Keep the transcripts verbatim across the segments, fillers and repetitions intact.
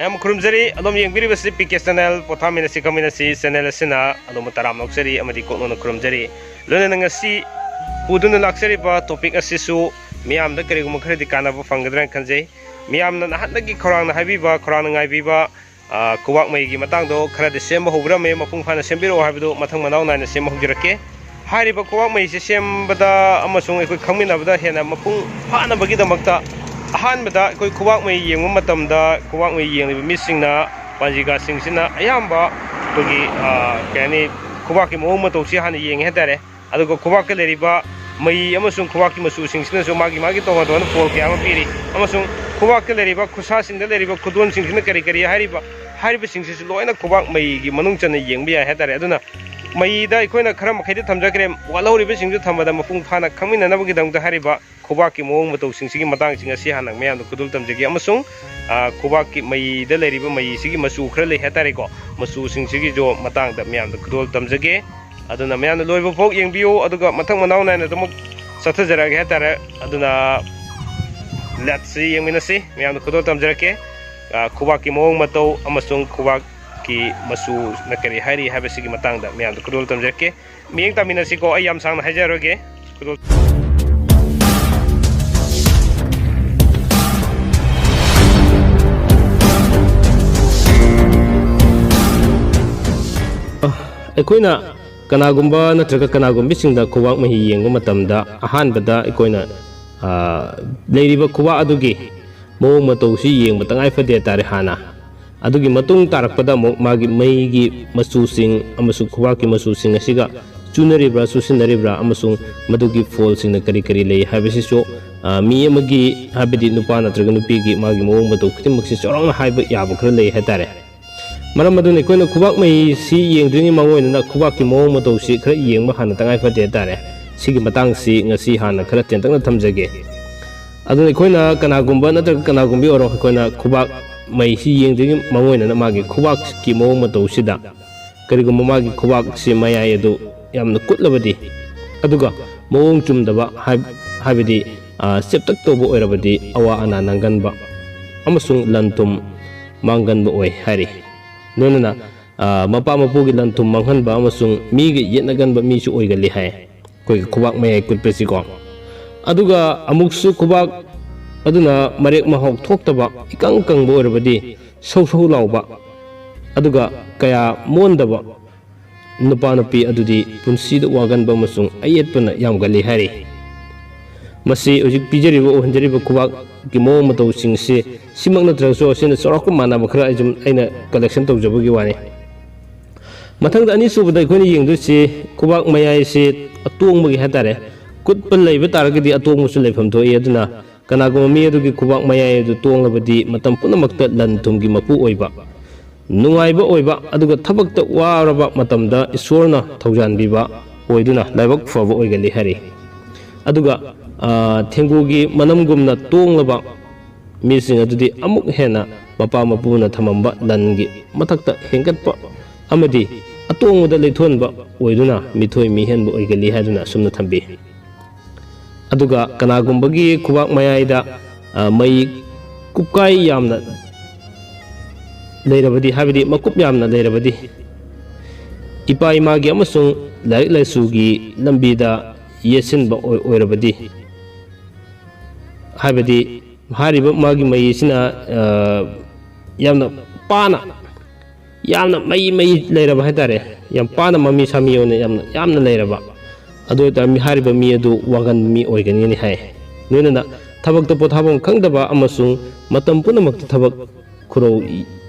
ꯌꯥꯝ ꯈꯨꯔꯨꯝꯖꯔꯤ꯫ ꯑꯗꯣꯝ ꯌꯦꯡꯕꯤꯔꯤꯕꯁꯤ P K channel, ꯄꯣꯊꯥꯃꯤꯟꯅꯁꯤ ꯈꯪꯃꯤꯟꯅꯁꯤ channel ꯑꯁꯤꯅ ꯑꯗꯣꯝꯕꯨ ꯇꯔꯥꯝꯅ ꯑꯣꯛꯆꯔꯤ ꯑꯃꯗꯤ ꯀꯣꯛꯅꯣꯟꯅ ꯈꯨꯔꯨꯝꯖꯔꯤ꯫ ꯂꯣꯏꯅꯅ ꯉꯁꯤ ꯄꯨꯗꯨꯅ ꯂꯥꯛꯆꯔꯤꯕ ꯇꯣꯄꯤꯛ ꯑꯁꯤꯁꯨ ꯃꯤꯌꯥꯝꯗ ꯀꯔꯤꯒꯨꯝꯕ ꯈꯔꯗꯤ ꯀꯥꯟꯅꯕ ꯐꯪꯒꯗ꯭ꯔꯥ ꯍꯥꯏꯅ ꯈꯟꯖꯩ꯫ ꯃꯤꯌꯥꯝꯅ ꯅꯍꯥꯟꯗꯒꯤ ꯈꯧꯔꯥꯡꯅ ꯍꯥꯏꯕꯤꯕ, ꯈꯧꯔꯥꯡꯅ ꯉꯥꯏꯕꯤꯕ, ꯑ, ꯈꯨꯕꯥꯛ ꯃꯩꯒꯤ ꯃꯇꯥꯡꯗꯣ ꯈꯔꯗꯤ ꯁꯦꯝꯕ ꯍꯧꯕꯤꯔꯝꯃꯦ, ꯃꯄꯨꯡ ꯐꯥꯅ ꯁꯦꯝꯕꯤꯔꯛꯑꯣ ꯍꯥꯏꯕꯗꯨ ꯃꯊꯪ ꯃꯅꯥꯎ ꯅꯥꯏꯅ ꯁꯦꯝꯕ ꯍꯧꯖꯔꯛꯀꯦ꯫ ꯍꯥꯏꯔꯤꯕ ꯈꯨꯕꯥꯛ ꯃꯩꯁꯦ ꯁꯦꯝꯕꯗ ꯑꯃꯁꯨꯡ ꯑꯩꯈꯣꯏ ꯈꯪꯃꯤꯟꯅꯕꯗ ꯍꯦꯟꯅ ꯃꯄꯨꯡ ꯐꯥꯅꯕꯒꯤꯗꯃꯛꯇ ꯑꯍꯥꯟꯕꯗ ꯑꯩꯈꯣꯏ ꯈꯨꯕꯥꯛ ꯃꯩ ꯌꯦꯡꯕ ꯃꯇꯝꯗ ꯈꯨꯕꯥꯛ ꯃꯩ ꯌꯦꯡꯂꯤꯕ ꯃꯤꯁꯤꯡꯅ, ꯄꯥꯟꯖꯤꯒꯥꯁꯤꯡꯁꯤꯅ ꯑꯌꯥꯝꯕ ꯑꯩꯈꯣꯏꯒꯤ, ꯑ, ꯀꯩ ꯍꯥꯏꯅꯤ, ꯈꯨꯕꯥꯛꯀꯤ ꯃꯑꯣꯡ ꯃꯇꯧꯁꯤ ꯍꯥꯟꯅ ꯌꯦꯡꯉꯦ ꯍꯥꯏꯇꯥꯔꯦ꯫ ꯑꯗꯨꯒ ꯈꯨꯕꯥꯛꯇ ꯂꯩꯔꯤꯕ ꯃꯩ ꯑꯃꯁꯨꯡ ꯈꯨꯕꯥꯛꯀꯤ ꯃꯆꯨꯁꯤꯡꯁꯤꯅꯁꯨ ꯃꯥꯒꯤ ꯃꯥꯒꯤ ꯇꯣꯉꯥꯟ ꯇꯣꯉꯥꯟꯕ ꯐꯣꯜ ꯀꯌꯥ ꯑꯃ ꯄꯤꯔꯤ꯫ ꯑꯃꯁꯨꯡ ꯈꯨꯕꯥꯛꯇ ꯂꯩꯔꯤꯕ ꯈꯨꯠꯁꯥꯁꯤꯡꯗ ꯂꯩꯔꯤꯕ ꯈꯨꯗꯣꯟꯁꯤꯡꯁꯤꯅ ꯀꯔꯤ ꯀꯔꯤ ꯍꯥꯏꯔꯤꯕ, ꯍꯥꯏꯔꯤꯕꯁꯤꯡꯁꯤꯁꯨ ꯂꯣꯏꯅ ꯈꯨꯕꯥꯛ ꯃꯩꯒꯤ ꯃꯅꯨꯡ ꯆꯟꯅ ꯌꯦꯡꯕ ꯌꯥꯏ ꯍꯥꯏꯇꯥꯔꯦ꯫ ꯑꯗꯨꯅ ꯃꯩꯗ ꯑꯩꯈꯣꯏꯅ ꯈꯔ ꯃꯈꯩꯗꯤ ꯊꯝꯖꯈ꯭ꯔꯦ, ꯋꯥꯠꯍꯧꯔꯤꯕꯁꯤꯡꯁꯨ ꯊꯝꯕꯗ ꯃꯄꯨꯡ ꯐꯥꯅ ꯈꯪꯃꯤꯟꯅꯅꯕꯒꯤꯗꯃꯛꯇ ꯍꯥꯏꯔꯤꯕ ꯈꯨꯕꯥꯛꯀꯤ ꯃꯑꯣꯡ ꯃꯇꯧꯁꯤꯡꯁꯤꯒꯤ ꯃꯇꯥꯡꯁꯤꯡ ꯑꯁꯤ ꯍꯥꯟꯅ ꯃꯌꯥꯝꯗ ꯈꯨꯗꯣꯜ ꯇꯝꯖꯒꯦ꯫ ꯑꯃꯁꯨꯡ, ꯑ, ꯈꯨꯕꯥꯛꯀꯤ ꯃꯩꯗ ꯂꯩꯔꯤꯕ ꯃꯩꯁꯤꯒꯤ ꯃꯆꯨ ꯈꯔ ꯂꯩ ꯍꯥꯏꯇꯥꯔꯦꯀꯣ, ꯃꯆꯨꯁꯤꯡꯁꯤꯒꯤꯁꯨ ꯃꯇꯥꯡꯗ ꯃꯌꯥꯝꯗ ꯈꯨꯗꯣꯜ ꯇꯝꯖꯒꯦ꯫ ꯑꯗꯨꯅ ꯃꯌꯥꯝꯅ ꯂꯣꯏꯕ ꯐꯥꯎ ꯌꯦꯡꯕꯤꯌꯨ, ꯑꯗꯨꯒ ꯃꯊꯪ ꯃꯅꯥꯎ ꯅꯥꯏꯅ ꯑꯗꯨꯃꯛ ꯆꯠꯊꯖꯔꯛꯑꯒꯦ ꯍꯥꯏꯇꯥꯔꯦ꯫ ꯑꯗꯨꯅ ꯂꯦꯠꯁꯤ ꯌꯦꯡꯃꯤꯟꯅꯁꯤ, ꯃꯌꯥꯝꯗ ꯈꯨꯗꯣꯜ ꯇꯝꯖꯔꯛꯀꯦ꯫ ꯑ, ꯈꯨꯕꯥꯛꯀꯤ ꯃꯑꯣꯡ ꯃꯇꯧ ꯑꯃꯁꯨꯡ ꯈꯨꯕꯥꯛꯀꯤ ꯃꯆꯨꯅ ꯀꯔꯤ ꯍꯥꯏꯔꯤ ꯍꯥꯏꯕꯁꯤꯒꯤ ꯃꯇꯥꯡꯗ ꯃꯌꯥꯝꯗ ꯈꯨꯗꯣꯜ ꯇꯝꯖꯔꯛꯀꯦ꯫ ꯃꯤꯠꯌꯦꯡ ꯇꯥꯃꯤꯟꯅꯁꯤꯀꯣ, ꯑꯩ ꯌꯥꯝ ꯁꯥꯡꯅ ꯍꯥꯏꯖꯔꯣꯏꯒꯦ꯫ ꯈꯨꯗꯣꯜ- ꯑ, ꯑꯩꯈꯣꯏꯅ ꯀꯅꯥꯒꯨꯝꯕ ꯅꯠꯇ꯭ꯔꯒ ꯀꯅꯥꯒꯨꯝꯕꯤꯁꯤꯡꯗ ꯈꯨꯕꯥꯛ ꯃꯍꯤ ꯌꯦꯡꯕ ꯃꯇꯝꯗ ꯑꯍꯥꯟꯕꯗ ꯑꯩꯈꯣꯏꯅ, ꯑ, ꯂꯩꯔꯤꯕ ꯈꯨꯕꯥꯛ ꯑꯗꯨꯒꯤ ꯃꯑꯣꯡ ꯃꯇꯧꯁꯤ ꯌꯦꯡꯕ ꯇꯉꯥꯏ ꯐꯗꯦ ꯍꯥꯏꯇꯥꯔꯦ ꯍꯥꯟꯅ꯫ ꯑꯗꯨꯒꯤ ꯃꯇꯨꯡ ꯇꯥꯔꯛꯄꯗ ꯑꯃꯨꯛ ꯃꯥꯒꯤ ꯃꯩꯒꯤ ꯃꯆꯨꯁꯤꯡ ꯑꯃꯁꯨꯡ ꯈꯨꯕꯥꯛꯀꯤ ꯃꯆꯨꯁꯤꯡ ꯑꯁꯤꯒ ꯆꯨꯅꯔꯤꯕ꯭ꯔꯥ, ꯆꯨꯁꯤꯟꯅꯔꯤꯕ꯭ꯔꯥ, ꯑꯃꯁꯨꯡ ꯃꯗꯨꯒꯤ ꯐꯣꯜꯁꯤꯡꯅ ꯀꯔꯤ ꯀꯔꯤ ꯂꯩ ꯍꯥꯏꯕꯁꯤꯁꯨ, ꯑ, ꯃꯤ ꯑꯃꯒꯤ, ꯍꯥꯏꯕꯗꯤ ꯅꯨꯄꯥ ꯅꯠꯇ꯭ꯔꯒ ꯅꯨꯄꯤꯒꯤ ꯃꯥꯒꯤ ꯃꯑꯣꯡ ꯃꯇꯧ ꯈꯨꯗꯤꯡꯃꯛꯁꯤ ꯆꯥꯎꯔꯥꯛꯅ ꯍꯥꯏꯕ ꯌꯥꯕ ꯈꯔ ꯂꯩ ꯍꯥꯏꯇꯥꯔꯦ꯫ ꯃꯔꯝ ꯑꯗꯨꯅ ꯑꯩꯈꯣꯏꯅ ꯈꯨꯕꯥꯛ ꯃꯩꯁꯤ ꯌꯦꯡꯗ꯭ꯔꯤꯉꯩ ꯃꯥꯡꯑꯣꯏꯅꯅ ꯈꯨꯕꯥꯛꯀꯤ ꯃꯑꯣꯡ ꯃꯇꯧꯁꯤ ꯈꯔ ꯌꯦꯡꯕ ꯍꯥꯟꯅ ꯇꯉꯥꯏ ꯐꯗꯦ ꯍꯥꯏꯇꯥꯔꯦ꯫ ꯁꯤꯒꯤ ꯃꯇꯥꯡꯁꯤ ꯉꯁꯤ ꯍꯥꯟꯅ ꯈꯔ ꯇꯦꯟꯇꯛꯅ ꯊꯝꯖꯒꯦ꯫ ꯑꯗꯨꯅ ꯑꯩꯈꯣꯏꯅ ꯀꯅꯥꯒꯨꯝꯕ ꯅꯠꯇ꯭ꯔꯒ ꯀꯅꯥꯒꯨꯝꯕꯤ ꯑꯣꯏꯔꯣ, ꯑꯩꯈꯣꯏꯅ ꯈꯨꯕꯥꯛ ꯃꯩꯁꯤ ꯌꯦꯡꯗ꯭ꯔꯤꯉꯩ ꯃꯥꯡꯑꯣꯏꯅꯅ ꯃꯥꯒꯤ ꯈꯨꯕꯥꯛꯀꯤ ꯃꯑꯣꯡ ꯃꯇꯧꯁꯤꯗ ꯀꯔꯤꯒꯨꯝꯕ ꯃꯥꯒꯤ ꯈꯨꯕꯥꯛꯁꯤ ꯃꯌꯥꯏ ꯑꯗꯨ ꯌꯥꯝꯅ ꯀꯨꯠꯂꯕꯗꯤ, ꯑꯗꯨꯒ ꯃꯑꯣꯡ ꯆꯨꯝꯗꯕ, ꯍꯥꯏ-, ꯍꯥꯏꯕꯗꯤ, ꯑ, ꯆꯦꯞꯇꯛ ꯇꯧꯕ ꯑꯣꯏꯔꯕꯗꯤ ꯑꯋꯥ ꯑꯅꯥ ꯅꯪꯒꯟꯕ ꯑꯃꯁꯨꯡ ꯂꯟ ꯊꯨꯝ ꯃꯥꯡꯒꯟꯕ ꯑꯣꯏ ꯍꯥꯏꯔꯤ꯫ ꯂꯣꯏꯅꯅ, ꯑ, ꯃꯄꯥ ꯃꯄꯨꯒꯤ ꯂꯟ ꯊꯨꯝ ꯃꯥꯡꯍꯟꯕ ꯑꯃꯁꯨꯡ ꯃꯤꯒ ꯌꯦꯠꯅꯒꯟꯕ ꯃꯤꯁꯨ ꯑꯣꯏꯒꯜꯂꯤ ꯍꯥꯏ, ꯑꯩꯈꯣꯏꯒꯤ ꯈꯨꯕꯥꯛ ꯃꯌꯥꯏ ꯀꯨꯠꯄꯁꯤꯀꯣ꯫ ꯑꯗꯨꯒ ꯑꯃꯨꯛꯁꯨ ꯈꯨꯕꯥꯛ ꯑꯗꯨꯅ ꯃꯔꯦꯛ ꯃꯍꯥꯎ ꯊꯣꯛꯇꯕ, ꯏꯀꯪ ꯀꯪꯕ ꯑꯣꯏꯔꯕꯗꯤ ꯁꯧ ꯁꯧ ꯂꯥꯎꯕ, ꯑꯗꯨꯒ ꯀꯌꯥ ꯃꯣꯟꯗꯕ ꯅꯨꯄꯥ ꯅꯨꯄꯤ ꯑꯗꯨꯗꯤ ꯄꯨꯟꯁꯤꯗ ꯋꯥꯒꯟꯕ ꯑꯃꯁꯨꯡ ꯑꯌꯦꯠꯄꯅ ꯌꯥꯝꯒꯜꯂꯤ ꯍꯥꯏꯔꯤ꯫ ꯃꯁꯤ ꯍꯧꯖꯤꯛ ꯄꯤꯖꯔꯤꯕ, ꯎꯍꯟꯖꯔꯤꯕ ꯈꯨꯕꯥꯛꯀꯤ ꯃꯑꯣꯡ ꯃꯇꯧꯁꯤꯡꯁꯤ ꯁꯤꯃꯛ ꯅꯠꯇ꯭ꯔꯒꯁꯨ ꯑꯁꯤꯅ ꯆꯥꯎꯔꯥꯛꯄ ꯃꯥꯟꯅꯕ ꯈꯔ ꯑꯩ ꯁꯨꯝ ꯑꯩꯅ collection ꯇꯧꯖꯕꯒꯤ ꯋꯥꯅꯤ꯫ ꯃꯊꯪꯗ ꯑꯅꯤꯁꯨꯕꯗ ꯑꯩꯈꯣꯏꯅ ꯌꯦꯡꯗꯣꯏꯁꯤ ꯈꯨꯕꯥꯛ ꯃꯌꯥꯏꯁꯤ ꯑꯇꯣꯡꯕꯒꯤ ꯍꯥꯏꯇꯥꯔꯦ꯫ ꯀꯨꯠꯄ ꯂꯩꯕ ꯇꯥꯔꯒꯗꯤ ꯑꯇꯣꯡꯕꯁꯨ ꯂꯩꯐꯝ ꯊꯣꯛꯏ꯫ ꯑꯗꯨꯅ ꯀꯅꯥꯒꯨꯝꯕ ꯃꯤ ꯑꯗꯨꯒꯤ ꯈꯨꯕꯥꯛ ꯃꯌꯥꯏ ꯑꯗꯨ ꯇꯣꯡꯂꯕꯗꯤ ꯃꯇꯝ ꯄꯨꯝꯅꯃꯛꯇ ꯂꯟ ꯊꯨꯝꯒꯤ ꯃꯄꯨ ꯑꯣꯏꯕ, ꯅꯨꯡꯉꯥꯏꯕ ꯑꯣꯏꯕ, ꯑꯗꯨꯒ ꯊꯕꯛꯇ ꯋꯥꯔꯕ ꯃꯇꯝꯗ ꯏꯁꯣꯔꯅ ꯊꯧꯖꯥꯟꯕꯤꯕ ꯑꯣꯏꯗꯨꯅ ꯂꯥꯏꯕꯛ ꯐꯕ ꯑꯣꯏꯒꯜꯂꯤ ꯍꯥꯏꯔꯤ꯫ ꯑꯗꯨꯒ, ꯑ, ꯊꯦꯡꯒꯨꯒꯤ ꯃꯅꯝꯒꯨꯝꯅ ꯇꯣꯡꯂꯕ ꯃꯤꯁꯤꯡ ꯑꯗꯨꯗꯤ ꯑꯃꯨꯛ ꯍꯦꯟꯅ ꯃꯄꯥ ꯃꯄꯨꯅ ꯊꯝꯃꯝꯕ ꯂꯟꯒꯤ ꯃꯊꯛꯇ ꯍꯦꯟꯒꯠꯄ ꯑꯃꯗꯤ ꯑꯇꯣꯡꯕꯗ ꯂꯩꯊꯣꯟꯕ ꯑꯣꯏꯗꯨꯅ ꯃꯤꯊꯣꯏ ꯃꯤꯍꯦꯟꯕ ꯑꯣꯏꯒꯜꯂꯤ ꯍꯥꯏꯗꯨꯅ ꯑꯁꯨꯝꯅ ꯊꯝꯕꯤ꯫ ꯑꯗꯨꯒ ꯀꯅꯥꯒꯨꯝꯕꯒꯤ ꯈꯨꯕꯥꯛ ꯃꯌꯥꯏꯗ, ꯑ, ꯃꯩ ꯀꯨꯞꯀꯥꯏ ꯌꯥꯝꯅ ꯂꯩꯔꯕꯗꯤ, ꯍꯥꯏꯕꯗꯤ ꯃꯀꯨꯞ ꯌꯥꯝꯅ ꯂꯩꯔꯕꯗꯤ, ꯏꯄꯥ ꯏꯃꯥꯒꯤ ꯑꯃꯁꯨꯡ ꯂꯥꯏꯔꯤꯛ ꯂꯥꯏꯁꯨꯒꯤ ꯂꯝꯕꯤꯗ ꯌꯦꯠꯁꯤꯟꯕ ꯑꯣꯏ-, ꯑꯣꯏꯔꯕꯗꯤ, ꯍꯥꯏꯕꯗꯤ ꯍꯥꯏꯔꯤꯕ ꯃꯥꯒꯤ ꯃꯩ ꯑꯁꯤꯅ, ꯑ, ꯌꯥꯝꯅ ꯄꯥꯅ, ꯌꯥꯝꯅ ꯃꯩ ꯃꯩ ꯂꯩꯔꯕ ꯍꯥꯏꯇꯥꯔꯦ, ꯌꯥꯝ ꯄꯥꯅ ꯃꯃꯤ ꯁꯥꯃꯤ ꯑꯣꯏꯅ ꯌꯥꯝꯅ, ꯌꯥꯝꯅ ꯂꯩꯔꯕ, ꯑꯗꯨ ꯑꯣꯏꯇꯥꯔꯗꯤ ꯍꯥꯏꯔꯤꯕ ꯃꯤ ꯑꯗꯨ ꯋꯥꯒꯟꯕ ꯃꯤ ꯑꯣꯏꯒꯅꯤ ꯍꯥꯏ꯫ ꯂꯣꯏꯅꯅ ꯊꯕꯛꯇ ꯄꯣꯊꯥꯐꯝ ꯈꯪꯗꯕ ꯑꯃꯁꯨꯡ ꯃꯇꯝ ꯄꯨꯝꯅꯃꯛꯇ ꯊꯕꯛ ꯈꯨꯔꯧ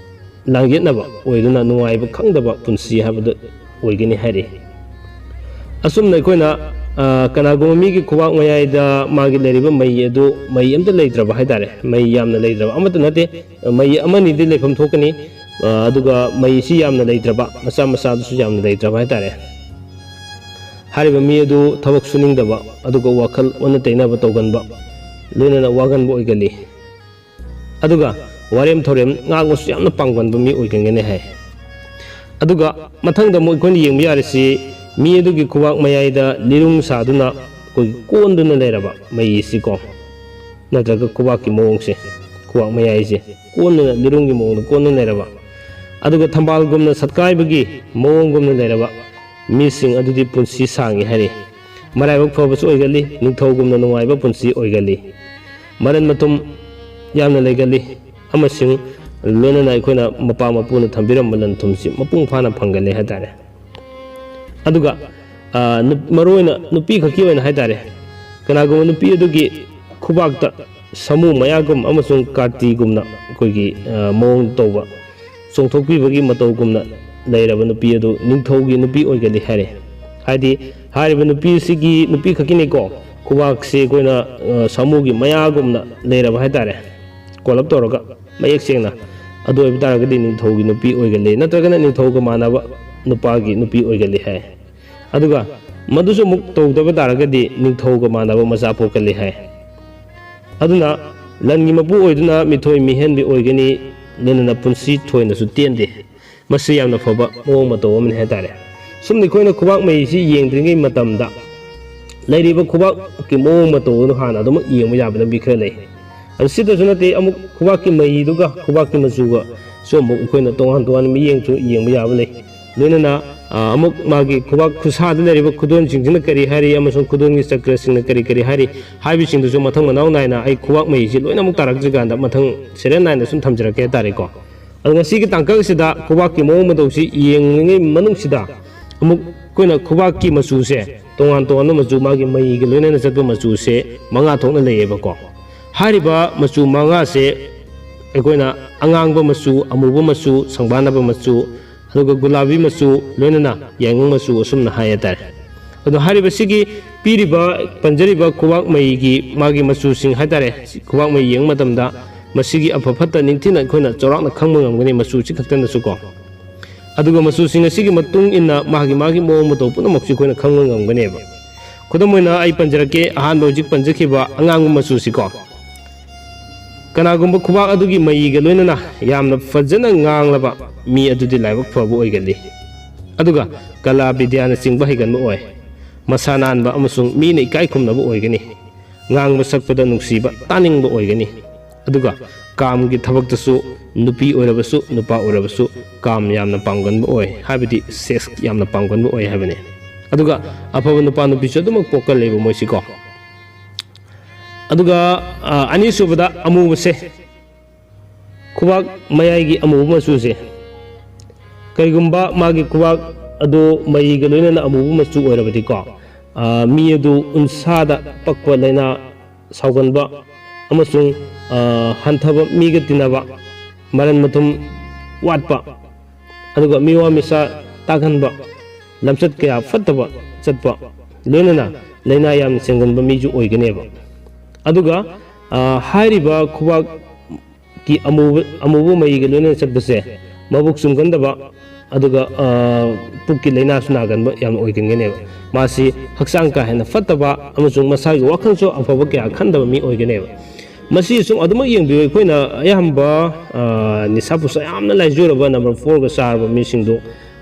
ꯂꯥꯡꯌꯦꯠꯅꯕ ꯑꯣꯏꯗꯨꯅ ꯅꯨꯡꯉꯥꯏꯕ ꯈꯪꯗꯕ ꯄꯨꯟꯁꯤ ꯍꯥꯏꯕꯗꯨ ꯑꯣꯏꯒꯅꯤ ꯍꯥꯏꯔꯤ꯫ ꯑꯁꯨꯝꯅ ꯑꯩꯈꯣꯏꯅ, ꯑ, ꯀꯅꯥꯒꯨꯝꯕ ꯃꯤꯒꯤ ꯈꯨꯕꯥꯛ ꯃꯌꯥꯏꯗ ꯃꯥꯒꯤ ꯂꯩꯔꯤꯕ ꯃꯩ ꯑꯗꯨ, ꯃꯩ ꯑꯝꯇ ꯂꯩꯇ꯭ꯔꯕ ꯍꯥꯏꯇꯥꯔꯦ, ꯃꯩ ꯌꯥꯝꯅ ꯂꯩꯇ꯭ꯔꯕ, ꯑꯃꯠꯇ ꯅꯠꯇꯦ, ꯃꯩ ꯑꯃꯅꯤꯗꯤ ꯂꯩꯐꯝ ꯊꯣꯛꯀꯅꯤ, ꯑ, ꯑꯗꯨꯒ ꯃꯩꯁꯤ ꯌꯥꯝꯅ ꯂꯩꯇ꯭ꯔꯕ, ꯃꯆꯥ ꯃꯆꯥꯗꯨꯁꯨ ꯌꯥꯝꯅ ꯂꯩꯇ꯭ꯔꯕ ꯍꯥꯏꯇꯥꯔꯦ꯫ ꯍꯥꯏꯔꯤꯕ ꯃꯤ ꯑꯗꯨ ꯊꯕꯛ ꯁꯨꯅꯤꯡꯗꯕ, ꯑꯗꯨꯒ ꯋꯥꯈꯜ ꯑꯣꯟꯅ ꯇꯩꯅꯕ ꯇꯧꯒꯟꯕ, ꯂꯣꯏꯅꯅ ꯋꯥꯒꯟꯕ ꯑꯣꯏꯒꯜꯂꯤ꯫ ꯑꯗꯨꯒ ꯋꯥꯔꯦꯝ ꯊꯧꯔꯦꯝ ꯉꯥꯡꯕꯁꯨ ꯌꯥꯝꯅ ꯄꯥꯡꯒꯟꯕ ꯃꯤ ꯑꯣꯏꯒꯟꯒꯅꯤ ꯍꯥꯏ꯫ ꯑꯗꯨꯒ ꯃꯊꯪꯗ ꯑꯃꯨꯛ ꯑꯩꯈꯣꯏꯅ ꯌꯦꯡꯕ ꯌꯥꯔꯤꯁꯤ, ꯃꯤ ꯑꯗꯨꯒꯤ ꯈꯨꯕꯥꯛ ꯃꯌꯥꯏꯗ ꯂꯤꯔꯨꯡ ꯁꯥꯗꯨꯅ ꯑꯩꯈꯣꯏꯒꯤ ꯀꯣꯟꯗꯨꯅ ꯂꯩꯔꯕ ꯃꯩꯁꯤꯀꯣ, ꯅꯠꯇ꯭ꯔꯒ ꯈꯨꯕꯥꯛꯀꯤ ꯃꯑꯣꯡꯁꯦ, ꯈꯨꯕꯥꯛ ꯃꯌꯥꯏꯁꯦ ꯀꯣꯟꯗꯨꯅ, ꯂꯤꯔꯨꯝꯒꯤ ꯃꯑꯣꯡꯗ ꯀꯣꯟꯗꯨꯅ ꯂꯩꯔꯕ, ꯑꯗꯨꯒ ꯊꯝꯕꯥꯜꯒꯨꯝꯅ ꯁꯠꯀꯥꯏꯕꯒꯤ ꯃꯑꯣꯡꯒꯨꯝꯅ ꯂꯩꯔꯕ ꯃꯤꯁꯤꯡ ꯑꯗꯨꯗꯤ ꯄꯨꯟꯁꯤ ꯁꯥꯡꯉꯤ ꯍꯥꯏꯔꯤ꯫ ꯃꯔꯥꯏꯕꯛ ꯐꯕꯁꯨ ꯑꯣꯏꯒꯜꯂꯤ, ꯅꯤꯡꯊꯧꯒꯨꯝꯅ ꯅꯨꯡꯉꯥꯏꯕ ꯄꯨꯟꯁꯤ ꯑꯣꯏꯒꯜꯂꯤ꯫ ꯃꯔꯟ ꯃꯊꯨꯝ ꯌꯥꯝꯅ ꯂꯩꯒꯜꯂꯤ ꯑꯃꯁꯨꯡ ꯂꯣꯏꯅꯅ ꯑꯩꯈꯣꯏꯅ ꯃꯄꯥ ꯃꯄꯨꯅ ꯊꯝꯕꯤꯔꯝꯕ ꯂꯟ ꯊꯨꯝꯁꯤ ꯃꯄꯨꯡ ꯐꯥꯅ ꯐꯪꯒꯜꯂꯤ ꯍꯥꯏꯇꯥꯔꯦ꯫ ꯑꯗꯨꯒ, ꯑ, ꯅꯨꯞ-, ꯃꯔꯨꯑꯣꯏꯅ ꯅꯨꯄꯤ ꯈꯛꯀꯤ ꯑꯣꯏꯅ ꯍꯥꯏꯇꯥꯔꯦ, ꯀꯅꯥꯒꯨꯝꯕ ꯅꯨꯄꯤ ꯑꯗꯨꯒꯤ ꯈꯨꯕꯥꯛꯇ ꯁꯥꯃꯨ ꯃꯌꯥꯒꯨꯝ ꯑꯃꯁꯨꯡ ꯀꯥꯔꯇꯤꯒꯨꯝꯅ ꯑꯩꯈꯣꯏꯒꯤ, ꯑ, ꯃꯑꯣꯡ ꯇꯧꯕ ꯆꯣꯡꯊꯣꯛꯄꯤꯕꯒꯤ ꯃꯇꯧꯒꯨꯝꯅ ꯂꯩꯔꯕ ꯅꯨꯄꯤ ꯑꯗꯨ ꯅꯤꯡꯊꯧꯒꯤ ꯅꯨꯄꯤ ꯑꯣꯏꯒꯜꯂꯤ ꯍꯥꯏꯔꯦ꯫ ꯍꯥꯏꯗꯤ, ꯍꯥꯏꯔꯤꯕ ꯅꯨꯄꯤꯁꯤꯒꯤ, ꯅꯨꯄꯤ ꯈꯛꯀꯤꯅꯤꯀꯣ, ꯈꯨꯕꯥꯛꯁꯤ ꯑꯩꯈꯣꯏꯅ, ꯑ, ꯁꯥꯃꯨꯒꯤ ꯃꯌꯥꯒꯨꯝꯅ ꯂꯩꯔꯕ ꯍꯥꯏꯇꯥꯔꯦ, ꯀꯣꯜꯂꯞ ꯇꯧꯔꯒ ꯃꯌꯦꯛ ꯁꯦꯡꯅ꯫ ꯑꯗꯨ ꯑꯣꯏꯕ ꯇꯥꯔꯒꯗꯤ ꯅꯤꯡꯊꯧꯒꯤ ꯅꯨꯄꯤ ꯑꯣꯏꯒꯜꯂꯤ, ꯅꯠꯇ꯭ꯔꯒꯅ ꯅꯤꯡꯊꯧꯒ ꯃꯥꯟꯅꯕ ꯅꯨꯄꯥꯒꯤ ꯅꯨꯄꯤ ꯑꯣꯏꯒꯜꯂꯤ ꯍꯥꯏ꯫ ꯑꯗꯨꯒ ꯃꯗꯨꯁꯨ ꯑꯃꯨꯛ ꯇꯧꯗꯕ ꯇꯥꯔꯒꯗꯤ ꯅꯤꯡꯊꯧꯒ ꯃꯥꯟꯅꯕ ꯃꯆꯥ ꯄꯣꯛꯀꯜꯂꯤ ꯍꯥꯏ꯫ ꯑꯗꯨꯅ ꯂꯟꯒꯤ ꯃꯄꯨ ꯑꯣꯏꯗꯨꯅ ꯃꯤꯊꯣꯏ ꯃꯤꯍꯦꯟꯕꯤ ꯑꯣꯏꯒꯅꯤ, ꯂꯣꯏꯅꯅ ꯄꯨꯟꯁꯤ ꯊꯣꯏꯅꯁꯨ ꯇꯦꯟꯗꯦ꯫ ꯃꯁꯤ ꯌꯥꯝꯅ ꯐꯕ ꯃꯑꯣꯡ ꯃꯇꯧ ꯑꯃꯅꯤ ꯍꯥꯏꯇꯥꯔꯦ꯫ ꯁꯨꯝꯅ ꯑꯩꯈꯣꯏꯅ ꯈꯨꯕꯥꯛ ꯃꯩꯁꯤ ꯌꯦꯡꯗ꯭ꯔꯤꯉꯩ ꯃꯇꯝꯗ ꯂꯩꯔꯤꯕ ꯈꯨꯕꯥꯛꯀꯤ ꯃꯑꯣꯡ ꯃꯇꯧ ꯑꯗꯨ ꯍꯥꯟꯅ ꯑꯗꯨꯃꯛ ꯌꯦꯡꯕ ꯌꯥꯕ ꯂꯝꯕꯤ ꯈꯔ ꯂꯩ꯫ ꯑꯗꯨ ꯁꯤꯇꯁꯨ ꯅꯠꯇꯦ, ꯑꯃꯨꯛ ꯈꯨꯕꯥꯛꯀꯤ ꯃꯩꯗꯨꯒ ꯈꯨꯕꯥꯛꯀꯤ ꯃꯆꯨꯒꯁꯨ ꯑꯃꯨꯛ ꯑꯩꯈꯣꯏꯅ ꯇꯣꯉꯥꯟ ꯇꯣꯉꯥꯟꯕ ꯃꯤꯠꯌꯦꯡꯁꯨ ꯌꯦꯡꯕ ꯌꯥꯕ ꯂꯩ꯫ ꯂꯣꯏꯅꯅ, ꯑ, ꯑꯃꯨꯛ ꯃꯥꯒꯤ ꯈꯨꯕꯥꯛ ꯈꯨꯠꯁꯥꯗ ꯂꯩꯔꯤꯕ ꯈꯨꯗꯣꯟꯁꯤꯡꯁꯤꯅ ꯀꯔꯤ ꯍꯥꯏꯔꯤ ꯑꯃꯁꯨꯡ ꯈꯨꯗꯣꯟꯒꯤ ꯆꯀ꯭ꯔꯁꯤꯡꯅ ꯀꯔꯤ ꯀꯔꯤ ꯍꯥꯏꯔꯤ ꯍꯥꯏꯕꯁꯤꯡꯗꯨꯁꯨ ꯃꯊꯪ ꯃꯅꯥꯎ ꯅꯥꯏꯅ ꯑꯩ ꯈꯨꯕꯥꯛ ꯃꯩꯁꯤ ꯂꯣꯏꯅꯃꯛ ꯇꯥꯔꯛꯇ꯭ꯔꯤꯀꯥꯟꯗ ꯃꯊꯪ ꯁꯦꯔꯦꯜ ꯅꯥꯏꯅ ꯁꯨꯝ ꯊꯝꯖꯔꯛꯀꯦ ꯍꯥꯏꯇꯥꯔꯦꯀꯣ꯫ ꯑꯗꯣ ꯉꯁꯤꯒꯤ ꯇꯥꯡꯀꯛ ꯑꯁꯤꯗ ꯈꯨꯕꯥꯛꯀꯤ ꯃꯑꯣꯡ ꯃꯇꯧꯁꯤ ꯌꯦꯡꯂꯤꯉꯩ ꯃꯅꯨꯡꯁꯤꯗ ꯑꯃꯨꯛ ꯑꯩꯈꯣꯏꯅ ꯈꯨꯕꯥꯛꯀꯤ ꯃꯆꯨꯁꯦ ꯇꯣꯉꯥꯟ ꯇꯣꯉꯥꯟꯕ ꯃꯆꯨ, ꯃꯥꯒꯤ ꯃꯩꯒ ꯂꯣꯏꯅꯅ ꯆꯠꯄ ꯃꯆꯨꯁꯦ ꯃꯉꯥ ꯊꯣꯛꯅ ꯂꯩꯌꯦꯕꯀꯣ꯫ ꯍꯥꯏꯔꯤꯕ ꯃꯆꯨ ꯃꯉꯥꯁꯦ ꯑꯩꯈꯣꯏꯅ ꯑꯉꯥꯡꯕ ꯃꯆꯨ, ꯑꯃꯨꯕ ꯃꯆꯨ, ꯁꯪꯕꯥꯟꯅꯕ ꯃꯆꯨ, ꯑꯗꯨꯒ ꯒꯨꯂꯥꯕꯤ ꯃꯆꯨ, ꯂꯣꯏꯅꯅ ꯌꯥꯏꯉꯪ ꯃꯆꯨ, ꯑꯁꯨꯝꯅ ꯍꯥꯏ ꯍꯥꯏꯇꯥꯔꯦ꯫ ꯑꯗꯣ ꯍꯥꯏꯔꯤꯕꯁꯤꯒꯤ ꯄꯤꯔꯤꯕ, ꯄꯟꯖꯔꯤꯕ ꯈꯨꯕꯥꯛ ꯃꯩꯒꯤ ꯃꯥꯒꯤ ꯃꯆꯨꯁꯤꯡ ꯍꯥꯏꯇꯥꯔꯦ, ꯈꯨꯕꯥꯛ ꯃꯩ ꯌꯦꯡꯕ ꯃꯇꯝꯗ ꯃꯁꯤꯒꯤ ꯑꯐ ꯐꯠꯇ ꯅꯤꯡꯊꯤꯅ ꯑꯩꯈꯣꯏꯅ ꯆꯥꯎꯔꯥꯛꯅ ꯈꯪꯕ ꯉꯝꯒꯅꯤ, ꯃꯆꯨꯁꯤ ꯈꯛꯇꯅꯁꯨꯀꯣ꯫ ꯑꯗꯨꯒ ꯃꯆꯨꯁꯤꯡ ꯑꯁꯤꯒꯤ ꯃꯇꯨꯡ ꯏꯟꯅ ꯃꯥꯒꯤ ꯃꯥꯒꯤ ꯃꯑꯣꯡ ꯃꯇꯧ ꯄꯨꯝꯅꯃꯛꯁꯨ ꯑꯩꯈꯣꯏꯅ ꯈꯪꯕ ꯉꯝꯒꯅꯦꯕ꯫ ꯈꯨꯗꯝ ꯑꯣꯏꯅ ꯑꯩ ꯄꯟꯖꯔꯛꯀꯦ, ꯑꯍꯥꯟꯕ ꯍꯧꯖꯤꯛ ꯄꯟꯖꯈꯤꯕ ꯑꯉꯥꯡꯕ ꯃꯆꯨꯁꯤꯀꯣ꯫ ꯀꯅꯥꯒꯨꯝꯕ ꯈꯨꯕꯥꯛ ꯑꯗꯨꯒꯤ ꯃꯩꯒ ꯂꯣꯏꯅꯅ ꯌꯥꯝꯅ ꯐꯖꯅ ꯉꯥꯡꯂꯕ ꯃꯤ ꯑꯗꯨꯗꯤ ꯂꯥꯏꯕꯛ ꯐꯕ ꯑꯣꯏꯒꯜꯂꯤ꯫ ꯑꯗꯨꯒ ꯀꯂꯥ ꯕꯤꯗ꯭ꯌꯥꯅꯆꯤꯡꯕ ꯍꯩꯒꯟꯕ ꯑꯣꯏ꯫ ꯃꯁꯥ ꯅꯥꯟꯕ ꯑꯃꯁꯨꯡ ꯃꯤꯅ ꯏꯀꯥꯏ ꯈꯨꯝꯅꯕ ꯑꯣꯏꯒꯅꯤ꯫ ꯉꯥꯡꯕ ꯁꯛꯄꯗ ꯅꯨꯡꯁꯤꯕ, ꯇꯥꯅꯤꯡꯕ ꯑꯣꯏꯒꯅꯤ꯫ ꯑꯗꯨꯒ ꯀꯥꯝꯒꯤ ꯊꯕꯛꯇꯁꯨ ꯅꯨꯄꯤ ꯑꯣꯏꯔꯕꯁꯨ ꯅꯨꯄꯥ ꯑꯣꯏꯔꯕꯁꯨ ꯀꯥꯝ ꯌꯥꯝꯅ ꯄꯥꯝꯒꯟꯕ ꯑꯣꯏ, ꯍꯥꯏꯕꯗꯤ ꯁꯦꯛꯁ ꯌꯥꯝꯅ ꯄꯥꯝꯒꯟꯕ ꯑꯣꯏ ꯍꯥꯏꯕꯅꯤ꯫ ꯑꯗꯨꯒ ꯑꯐꯕ ꯅꯨꯄꯥ ꯅꯨꯄꯤꯁꯨ ꯑꯗꯨꯃꯛ ꯄꯣꯛꯀꯜꯂꯦꯕ ꯃꯣꯏꯁꯤꯀꯣ꯫ ꯑꯗꯨꯒ ꯑ, ꯑꯅꯤꯁꯨꯕꯗ ꯑꯃꯨꯕꯁꯦ, ꯈꯨꯕꯥꯛ ꯃꯌꯥꯏꯒꯤ ꯑꯃꯨꯕ ꯃꯆꯨꯁꯦ, ꯀꯔꯤꯒꯨꯝꯕ ꯃꯥꯒꯤ ꯈꯨꯕꯥꯛ ꯑꯗꯨ ꯃꯩꯒ ꯂꯣꯏꯅꯅ ꯑꯃꯨꯕ ꯃꯆꯨ ꯑꯣꯏꯔꯕꯗꯤꯀꯣ, ꯑ, ꯃꯤ ꯑꯗꯨ ꯎꯟꯁꯥꯗ ꯄꯛꯄ ꯂꯥꯏꯅꯥ ꯁꯥꯎꯒꯟꯕ ꯑꯃꯁꯨꯡ, ꯑ, ꯍꯟꯊꯕ ꯃꯤꯒ ꯇꯤꯟꯅꯕ, ꯃꯔꯟ ꯃꯊꯨꯝ ꯋꯥꯠꯄ, ꯑꯗꯨꯒ ꯃꯤꯋꯥ ꯃꯤꯁꯥ ꯇꯥꯒꯟꯕ, ꯂꯝꯆꯠ ꯀꯌꯥ ꯐꯠꯇꯕ ꯆꯠꯄ, ꯂꯣꯏꯅꯅ ꯂꯥꯏꯅꯥ ꯌꯥꯝꯅ ꯆꯦꯟꯒꯟꯕ ꯃꯤꯁꯨ ꯑꯣꯏꯒꯅꯦꯕ꯫ ꯑꯗꯨꯒ, ꯑ, ꯍꯥꯏꯔꯤꯕ ꯈꯨꯕꯥꯛꯀꯤ ꯑꯃꯨꯕ, ꯑꯃꯨꯕ ꯃꯩꯒ ꯂꯣꯏꯅꯅ ꯆꯠꯄꯁꯦ ꯃꯕꯨꯛ ꯆꯨꯝꯒꯟꯗꯕ, ꯑꯗꯨꯒ, ꯑ, ꯄꯨꯛꯀꯤ ꯂꯥꯏꯅꯥꯁꯨ ꯅꯥꯒꯟꯕ ꯌꯥꯝꯅ ꯑꯣꯏꯒꯟꯒꯅꯦꯕ꯫ ꯃꯥꯁꯤ ꯍꯛꯆꯥꯡ ꯀꯥ ꯍꯦꯟꯅ ꯐꯠꯇꯕ ꯑꯃꯁꯨꯡ ꯃꯁꯥꯒꯤ ꯋꯥꯈꯜꯁꯨ ꯑꯐꯕ ꯀꯌꯥ ꯈꯟꯗꯕ ꯃꯤ ꯑꯣꯏꯒꯅꯦꯕ꯫ ꯃꯁꯤ ꯁꯨꯝ ꯑꯗꯨꯃꯛ ꯌꯦꯡꯕꯤꯌꯨ꯫ ꯑꯩꯈꯣꯏꯅ ꯑꯌꯥꯝꯕ, ꯑ, ꯅꯤꯁꯥ ꯄꯨꯁꯥ ꯌꯥꯝꯅ ꯂꯥꯏꯖꯨꯔꯕ, ꯅꯝꯕꯔ ꯐꯣꯔꯒ ꯆꯥꯔꯕ ꯃꯤꯁꯤꯡꯗꯣ,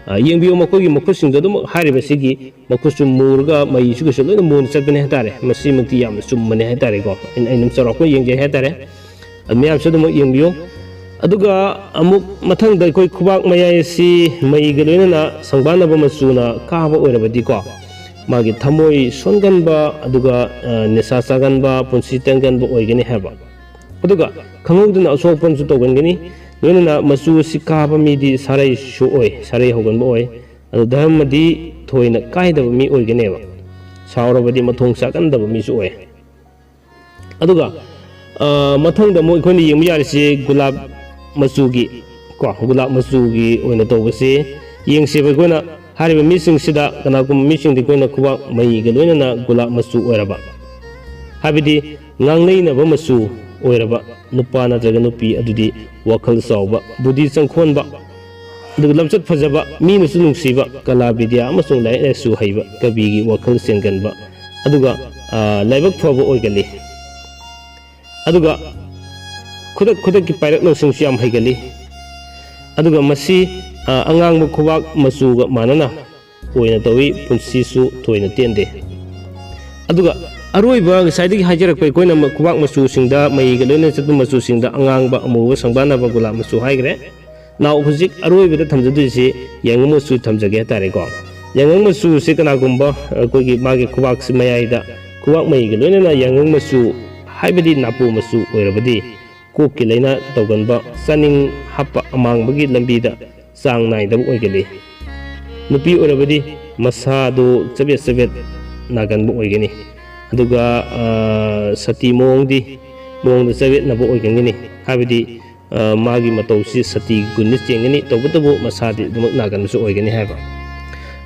ꯑ, ꯌꯦꯡꯕꯤꯌꯨ, ꯃꯈꯣꯏꯒꯤ ꯃꯈꯨꯠꯁꯤꯡꯗꯣ ꯑꯗꯨꯝ ꯍꯥꯏꯔꯤꯕꯁꯤꯒꯤ ꯃꯈꯨꯠꯁꯨ ꯃꯨꯔꯒ ꯃꯩꯁꯤꯒꯁꯨ ꯂꯣꯏꯅ ꯃꯨꯅ ꯆꯠꯄꯅꯦ ꯍꯥꯏꯇꯥꯔꯦ꯫ ꯃꯁꯤꯃꯛꯇꯤ ꯌꯥꯝꯅ ꯆꯨꯝꯕꯅꯦ ꯍꯥꯏꯇꯥꯔꯦꯀꯣ꯫ ꯑꯩꯅ, ꯑꯩꯅ ꯑꯗꯨꯝ ꯆꯥꯎꯔꯥꯛꯄ ꯌꯦꯡꯖꯩ ꯍꯥꯏꯇꯥꯔꯦ꯫ ꯑꯗꯨ ꯃꯌꯥꯝꯁꯨ ꯑꯗꯨꯃꯛ ꯌꯦꯡꯕꯤꯌꯨ꯫ ꯑꯗꯨꯒ ꯑꯃꯨꯛ ꯃꯊꯪꯗ ꯑꯩꯈꯣꯏ ꯈꯨꯕꯥꯛ ꯃꯌꯥꯏ ꯑꯁꯤ ꯃꯩꯒ ꯂꯣꯏꯅꯅ ꯁꯪꯕꯥꯟꯅꯕ ꯃꯆꯨꯅ ꯀꯥꯕ ꯑꯣꯏꯔꯕꯗꯤꯀꯣ, ꯃꯥꯒꯤ ꯊꯃꯣꯏ ꯁꯣꯟꯒꯟꯕ, ꯑꯗꯨꯒ, ꯑ, ꯅꯤꯁꯥ ꯆꯥꯒꯟꯕ, ꯄꯨꯟꯁꯤ ꯇꯦꯟꯒꯟꯕ ꯑꯣꯏꯒꯅꯤ ꯍꯥꯏꯕ꯫ ꯑꯗꯨꯒ ꯈꯪꯍꯧꯗꯅ ꯑꯁꯣꯛ ꯑꯄꯟꯁꯨ ꯇꯧꯒꯟꯒꯅꯤ꯫ ꯂꯣꯏꯅꯅ ꯃꯆꯨ ꯑꯁꯤ ꯀꯥꯕ ꯃꯤꯗꯤ ꯁꯥꯔꯩꯁꯨ ꯑꯣꯏ, ꯁꯥꯔꯩ ꯍꯧꯒꯟꯕ ꯑꯣꯏ꯫ ꯑꯗꯨ ꯙꯔꯃꯗꯤ ꯊꯣꯏꯅ ꯀꯥꯏꯗꯕ ꯃꯤ ꯑꯣꯏꯒꯅꯦꯕ꯫ ꯁꯥꯎꯔꯕꯗꯤ ꯃꯊꯣꯡ ꯆꯥꯒꯟꯗꯕ ꯃꯤꯁꯨ ꯑꯣꯏ꯫ ꯑꯗꯨꯒ, ꯑ, ꯃꯊꯪꯗ ꯑꯃꯨꯛ ꯑꯩꯈꯣꯏꯅ ꯌꯦꯡꯕ ꯌꯥꯔꯤꯁꯤ ꯒꯨꯂꯥꯞ ꯃꯆꯨꯒꯤ, ꯀꯣ, ꯒꯨꯂꯥꯞ ꯃꯆꯨꯒꯤ ꯑꯣꯏꯅ ꯇꯧꯕꯁꯤ ꯌꯦꯡꯁꯦꯕ꯫ ꯑꯩꯈꯣꯏꯅ ꯍꯥꯏꯔꯤꯕ ꯃꯤꯁꯤꯡꯁꯤꯗ ꯀꯅꯥꯒꯨꯝꯕ ꯃꯤꯁꯤꯡꯗꯤ ꯑꯩꯈꯣꯏꯅ ꯈꯨꯕꯥꯛ ꯃꯩꯒ ꯂꯣꯏꯅꯅ ꯒꯨꯂꯥꯞ ꯃꯆꯨ ꯑꯣꯏꯔꯕ, ꯍꯥꯏꯕꯗꯤ ꯉꯥꯡꯅꯩꯅꯕ ꯃꯆꯨ ꯑꯣꯏꯔꯕ ꯅꯨꯄꯥ ꯅꯠꯇ꯭ꯔꯒ ꯅꯨꯄꯤ ꯑꯗꯨꯗꯤ ꯋꯥꯈꯜ ꯆꯥꯎꯕ, ꯕꯨꯙꯤ ꯆꯪꯈꯣꯟꯕ, ꯑꯗꯨꯒ ꯂꯝꯆꯠ ꯐꯖꯕ, ꯃꯤꯅꯁꯨ ꯅꯨꯡꯁꯤꯕ, ꯀꯂꯥ ꯕꯤꯗ꯭ꯌꯥ ꯑꯃꯁꯨꯡ ꯂꯥꯏꯔꯤꯛ ꯂꯥꯏꯁꯨ ꯍꯩꯕ, ꯀꯕꯤꯒꯤ ꯋꯥꯈꯜ ꯆꯦꯟꯒꯟꯕ, ꯑꯗꯨꯒ, ꯑ, ꯂꯥꯏꯕꯛ ꯐꯕ ꯑꯣꯏꯒꯜꯂꯤ꯫ ꯑꯗꯨꯒ ꯈꯨꯗꯛ ꯈꯨꯗꯛꯀꯤ ꯄꯥꯏꯔꯛ ꯂꯧꯁꯤꯡꯁꯨ ꯌꯥꯝ ꯍꯩꯒꯜꯂꯤ꯫ ꯑꯗꯨꯒ ꯃꯁꯤ, ꯑ, ꯑꯉꯥꯡꯕ ꯈꯨꯕꯥꯛ ꯃꯆꯨꯒ ꯃꯥꯟꯅꯅ ꯑꯣꯏꯅ ꯇꯧꯏ, ꯄꯨꯟꯁꯤꯁꯨ ꯊꯣꯏꯅ ꯇꯦꯟꯗꯦ꯫ ꯑꯗꯨꯒ ꯑꯔꯣꯏꯕ ꯉꯁꯥꯏꯗꯒꯤ ꯍꯥꯏꯖꯔꯛꯄ ꯑꯩꯈꯣꯏꯅ ꯃ-, ꯈꯨꯕꯥꯛ ꯃꯆꯨꯁꯤꯡꯗ, ꯃꯩꯒ ꯂꯣꯏꯅꯅ ꯆꯠꯄ ꯃꯆꯨꯁꯤꯡꯗ ꯑꯉꯥꯡꯕ, ꯑꯃꯨꯕ, ꯁꯪꯕꯥꯅꯕ, ꯒꯨꯂꯥꯞ ꯃꯆꯨ ꯍꯥꯏꯈ꯭ꯔꯦ꯫ ꯅꯥꯎ ꯍꯧꯖꯤꯛ ꯑꯔꯣꯏꯕꯗ ꯊꯝꯖꯗꯣꯏꯁꯤ ꯌꯥꯏꯉꯪ ꯃꯆꯨ ꯊꯝꯖꯒꯦ ꯍꯥꯏꯇꯥꯔꯦꯀꯣ꯫ ꯌꯥꯏꯉꯪ ꯃꯆꯨꯁꯦ ꯀꯅꯥꯒꯨꯝꯕ ꯑꯩꯈꯣꯏꯒꯤ ꯃꯥꯒꯤ ꯈꯨꯕꯥꯛꯁꯤ ꯃꯌꯥꯏꯗ ꯈꯨꯕꯥꯛ ꯃꯩꯒ ꯂꯣꯏꯅꯅ ꯌꯥꯏꯉꯪ ꯃꯆꯨ ꯍꯥꯏꯕꯗꯤ ꯅꯥꯄꯨ ꯃꯆꯨ ꯑꯣꯏꯔꯕꯗꯤ ꯀꯣꯛꯀꯤ ꯂꯥꯏꯅꯥ ꯇꯧꯒꯟꯕ, ꯆꯥꯅꯤꯡ ꯍꯥꯞꯄ ꯑꯃꯥꯡꯕꯒꯤ ꯂꯝꯕꯤꯗ ꯆꯥꯡ ꯅꯥꯏꯗꯕ ꯑꯣꯏꯒꯜꯂꯤ꯫ ꯅꯨꯄꯤ ꯑꯣꯏꯔꯕꯗꯤ ꯃꯁꯥꯗꯨ ꯆꯕꯦꯠ ꯆꯕꯦꯠ ꯅꯥꯒꯟꯕ ꯑꯣꯏꯒꯅꯤ꯫ ꯑꯗꯨꯒ, ꯑ, ꯁꯇꯤ ꯃꯑꯣꯡꯗꯤ ꯃꯑꯣꯡꯗ ꯆꯕꯦꯠꯅꯕ ꯑꯣꯏꯒꯟꯒꯅꯤ꯫ ꯍꯥꯏꯕꯗꯤ, ꯑ, ꯃꯥꯒꯤ ꯃꯇꯧꯁꯤ ꯁꯇꯤꯒꯤ ꯒꯨꯟꯗ ꯆꯦꯟꯒꯅꯤ, ꯇꯧꯕꯇꯕꯨ ꯃꯁꯥꯗꯤ ꯑꯗꯨꯃꯛ ꯅꯥꯒꯟꯕꯁꯨ ꯑꯣꯏꯒꯅꯤ ꯍꯥꯏꯕ꯫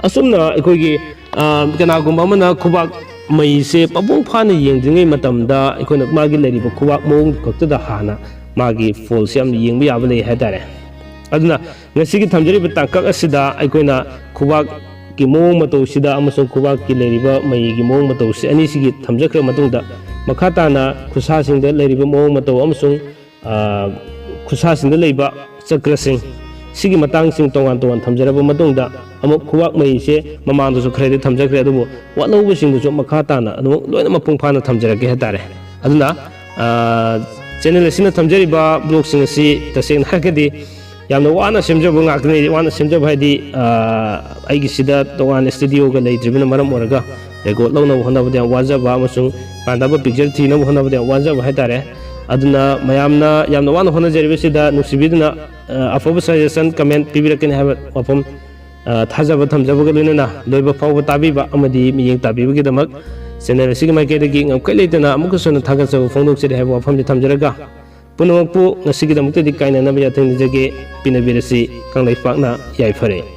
ꯑꯁꯨꯝꯅ ꯑꯩꯈꯣꯏꯒꯤ, ꯑ, ꯀꯅꯥꯒꯨꯝꯕ ꯑꯃꯅ ꯈꯨꯕꯥꯛ ꯃꯩꯁꯦ ꯃꯄꯨꯡ ꯐꯥꯅ ꯌꯦꯡꯗ꯭ꯔꯤꯉꯩ ꯃꯇꯝꯗ ꯑꯩꯈꯣꯏꯅ ꯃꯥꯒꯤ ꯂꯩꯔꯤꯕ ꯈꯨꯕꯥꯛ ꯃꯑꯣꯡ ꯈꯛꯇꯗ ꯍꯥꯟꯅ ꯃꯥꯒꯤ ꯐꯣꯜꯁꯦ ꯌꯥꯝꯅ ꯌꯦꯡꯕ ꯌꯥꯕ ꯂꯩ ꯍꯥꯏꯇꯥꯔꯦ꯫ ꯑꯗꯨꯅ ꯉꯁꯤꯒꯤ ꯊꯝꯖꯔꯤꯕ ꯇꯥꯡꯀꯛ ꯑꯁꯤꯗ ꯑꯩꯈꯣꯏꯅ ꯈꯨꯕꯥꯛꯀꯤ ꯃꯑꯣꯡ ꯃꯇꯧꯁꯤꯗ ꯑꯃꯁꯨꯡ ꯈꯨꯕꯥꯛꯀꯤ ꯂꯩꯔꯤꯕ ꯃꯩꯒꯤ ꯃꯑꯣꯡ ꯃꯇꯧꯁꯤ ꯑꯅꯤꯁꯤꯒꯤ ꯊꯝꯖꯈ꯭ꯔ ꯃꯇꯨꯡꯗ, ꯃꯈꯥ ꯇꯥꯅ ꯈꯨꯠꯁꯥꯁꯤꯡꯗ ꯂꯩꯔꯤꯕ ꯃꯑꯣꯡ ꯃꯇꯧ ꯑꯃꯁꯨꯡ, ꯑ, ꯈꯨꯠꯁꯥꯁꯤꯡꯗ ꯂꯩꯕ ꯆꯀ꯭ꯔꯁꯤꯡ, ꯁꯤꯒꯤ ꯃꯇꯥꯡꯁꯤꯡ ꯇꯣꯉꯥꯟ ꯇꯣꯉꯥꯟ ꯊꯝꯖꯔꯕ ꯃꯇꯨꯡꯗ, ꯑꯃꯨꯛ ꯈꯨꯕꯥꯛ ꯃꯩꯁꯦ ꯃꯃꯥꯡꯗꯁꯨ ꯈꯔꯗꯤ ꯊꯝꯖꯈ꯭ꯔꯦ, ꯑꯗꯨꯕꯨ ꯋꯥꯠꯍꯧꯕꯁꯤꯡꯗꯨꯁꯨ ꯃꯈꯥ ꯇꯥꯅ ꯑꯗꯨꯃꯛ ꯂꯣꯏꯅ ꯃꯄꯨꯡ ꯐꯥꯅ ꯊꯝꯖꯔꯛꯀꯦ ꯍꯥꯏꯇꯥꯔꯦ꯫ ꯑꯗꯨꯅ, ꯑ, ꯆꯦꯅꯦꯜ ꯑꯁꯤꯅ ꯊꯝꯖꯔꯤꯕ ꯕ꯭ꯂꯣꯒꯁꯤꯡ ꯑꯁꯤ ꯇꯁꯦꯡꯅ ꯍꯥꯏꯔꯒꯗꯤ ꯌꯥꯝꯅ ꯋꯥꯅ ꯁꯦꯝꯖꯕ ꯉꯥꯛꯇꯅꯤ꯫ ꯋꯥꯅ ꯁꯦꯝꯖꯕ ꯍꯥꯏꯗꯤ, ꯑ, ꯑꯩꯒꯤꯁꯤꯗ ꯇꯣꯉꯥꯟꯅ ꯁ꯭ꯇꯨꯗꯤꯑꯣꯒ ꯂꯩꯇ꯭ꯔꯤꯕꯅ ꯃꯔꯝ ꯑꯣꯏꯔꯒ ꯔꯦꯀꯣꯔꯗ ꯂꯧꯅꯕ ꯍꯣꯠꯅꯕꯗ ꯌꯥꯝ ꯋꯥꯖꯕ ꯑꯃꯁꯨꯡ ꯄꯥꯟꯗꯕ ꯄꯤꯛꯆꯔ ꯊꯤꯅꯕ ꯍꯣꯠꯅꯕꯗ ꯌꯥꯝ ꯋꯥꯖꯕ ꯍꯥꯏꯇꯥꯔꯦ꯫ ꯑꯗꯨꯅ ꯃꯌꯥꯝꯅ ꯌꯥꯝꯅ ꯋꯥꯅ ꯍꯣꯠꯅꯖꯔꯤꯕꯁꯤꯗ ꯅꯨꯡꯁꯤꯕꯤꯗꯨꯅ, ꯑ, ꯑꯐꯕ ꯁꯖꯦꯁꯟ, ꯀꯃꯦꯟ ꯄꯤꯕꯤꯔꯛꯀꯅꯤ ꯍꯥꯏꯕ ꯋꯥꯐꯝ, ꯑ, ꯊꯥꯖꯕ ꯊꯝꯖꯕꯒ ꯂꯣꯏꯅꯅ ꯂꯣꯏꯕ ꯐꯥꯎꯕ ꯇꯥꯕꯤꯕ ꯑꯃꯗꯤ ꯃꯤꯠꯌꯦꯡ ꯇꯥꯕꯤꯕꯒꯤꯗꯃꯛ ꯆꯦꯅꯦꯜ ꯑꯁꯤꯒꯤ ꯃꯥꯏꯀꯩꯗꯒꯤ ꯉꯝꯈꯩ ꯂꯩꯇꯅ ꯑꯃꯨꯛꯀꯁꯨ ꯍꯟꯅ ꯊꯥꯒꯠꯆꯕ ꯐꯣꯡꯗꯣꯛꯆꯔꯤ ꯍꯥꯏꯕ ꯋꯥꯐꯝꯁꯤ ꯊꯝꯖꯔꯒ, ꯄꯨꯝꯅꯃꯛꯄꯨ ꯉꯁꯤꯒꯤꯗꯃꯛꯇꯗꯤ ꯀꯥꯏꯅꯅꯕ ꯌꯥꯊꯪ ꯅꯤꯖꯒꯦ꯫ ꯄꯤꯅꯕꯤꯔꯁꯤ꯫ ꯀꯪꯂꯩꯄꯥꯛꯅ ꯌꯥꯏꯐꯔꯦ꯫